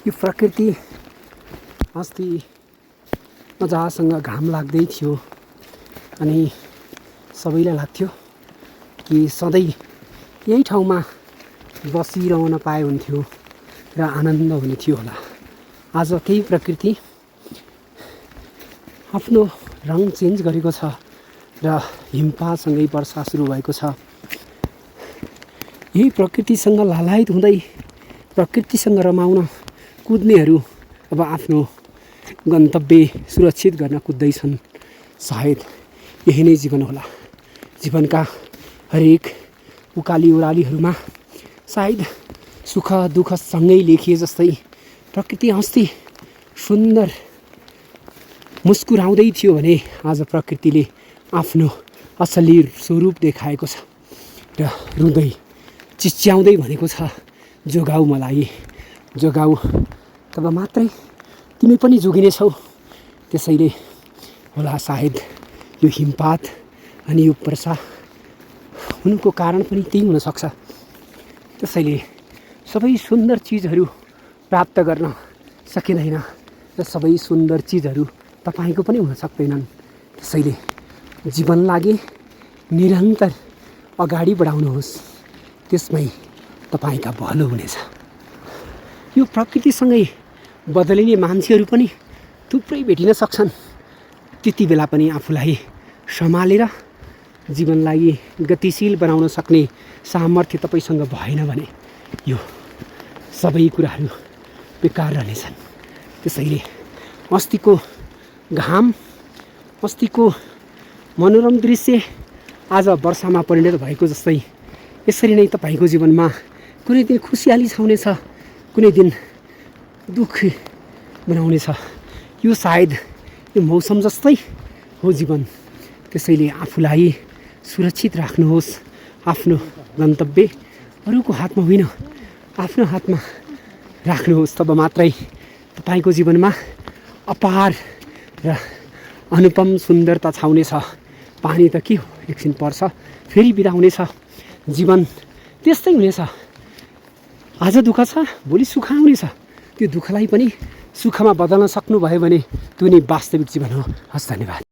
यो प्रकृति अस्ति मजासँग घाम लाग्दै थियो अनि सबैलाई लाग्थ्यो कि सधैँ यही ठाउँमा बसिरहन पाए हुन्थ्यो र आनन्द हुने थियो होला। आज केही प्रकृति आफ्नो रङ चेन्ज गरेको छ र हिमपातसँगै वर्षा सुरु भएको छ। यही प्रकृतिसँग लालायित हुँदै प्रकृतिसँग रमाउन कुद्नेहरू अब आफ्नो गन्तव्य सुरक्षित गर्न कुद्दैछन्। सायद यही नै जीवन होला। जीवनका हरेक उकाली ओह्रालीहरूमा सायद सुख दुःख सँगै लेखिए जस्तै प्रकृति अस्ति सुन्दर मुस्कुराउँदै थियो भने आज प्रकृतिले आफ्नो असली स्वरूप देखाएको छ र रुँदै चिच्याउँदै भनेको छ, जोगाऊ मलाई, जोगाऊ, तब मात्रै तिमी पनि जोगिनेछौ। त्यसैले होला सायद यो हिमपात अनि यो वर्षा हुनुको कारण पनि त्यही हुनसक्छ। त्यसैले सबै सुन्दर चिजहरू प्राप्त गर्न सकिँदैन र सबै सुन्दर चिजहरू तपाईँको पनि हुन सक्दैनन्। त्यसैले जीवन लागि निरन्तर अगाडि बढाउनुहोस्, त्यसमै तपाईँका भलो हुनेछ। यो प्रकृतिसँगै बदलिने मान्छेहरू पनि थुप्रै भेटिन सक्छन्। त्यति बेला पनि आफूलाई सम्हालेर जीवनलाई गतिशील बनाउन सक्ने सामर्थ्य तपाईँसँग भएन भने यो सबै कुराहरू बेकार रहनेछन्। त्यसैले अस्तिको घाम, अस्तिको मनोरम दृश्य आज वर्षामा परिणत भएको जस्तै यसरी नै तपाईँको जीवनमा कुनै दिन खुसियाली छाउनेछ, कुनै दिन दुःख बनाउनेछ। यो सायद यो मौसम जस्तै हो जीवन। त्यसैले आफूलाई सुरक्षित राख्नुहोस्। आफ्नो गन्तव्य अरूको हातमा होइन, आफ्नो हातमा राख्नुहोस्। तब मात्रै तपाईँको जीवनमा अपार र अनुपम सुन्दरता छाउनेछ। पानी त के हो, एकछिन पर्छ फेरि बिदा हुनेछ। जीवन त्यस्तै हुनेछ। आज दुःख छ, भोलि सुख आउनेछ। त्यो दुःखलाई पनि सुखमा बदल्न सक्नुभयो भने त्यो नै वास्तविक जीवन हो। हस्, धन्यवाद।